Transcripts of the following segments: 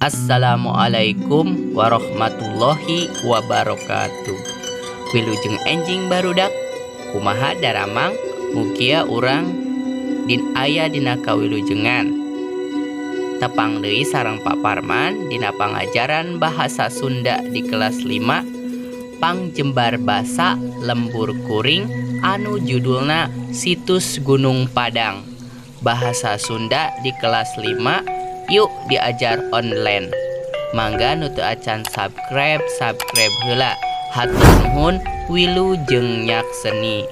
Assalamualaikum warahmatullahi wabarakatuh. Wilujeng enjing barudak, kumaha daramang? Mugia urang din aya dina kawilujengan. Tepang deui sareng Pak Parman dina pangajaran bahasa Sunda di kelas 5 Pangjembar Basa Lembur Kuring anu judulna Situs Gunung Padang. Bahasa Sunda di kelas 5, yuk diajar online. Mangga nu teu acan subscribe, subscribe heula. Hatur nuhun, wilujeng nyakseni.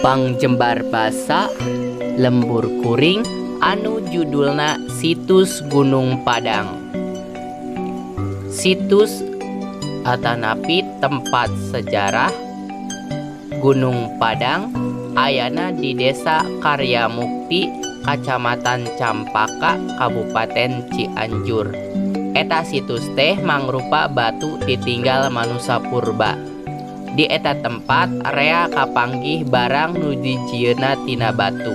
Pangjembar Basa Lembur Kuring anu judulna Situs Gunung Padang. Situs atanapi tempat sejarah Gunung Padang ayana di Desa Karyamukti, Kacamatan Campaka, Kabupaten Cianjur. Eta situs teh mangrupa batu ditinggal manusa purba. Di eta tempat rea kapanggih barang nu dijieunna tina batu.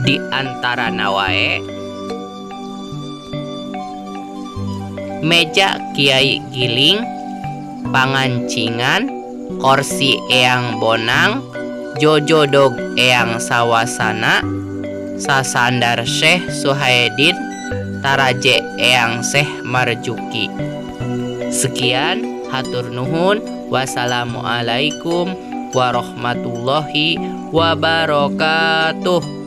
Di antarana wae meja Kiai Giling, pangancingan, korsi Eyang Bonang, jojodog Eyang Sawasana, sasandar Syekh Suhaidin, taraje Eyang Syekh Marjuki. Sekian, hatur nuhun. Wassalamualaikum warahmatullahi wabarakatuh.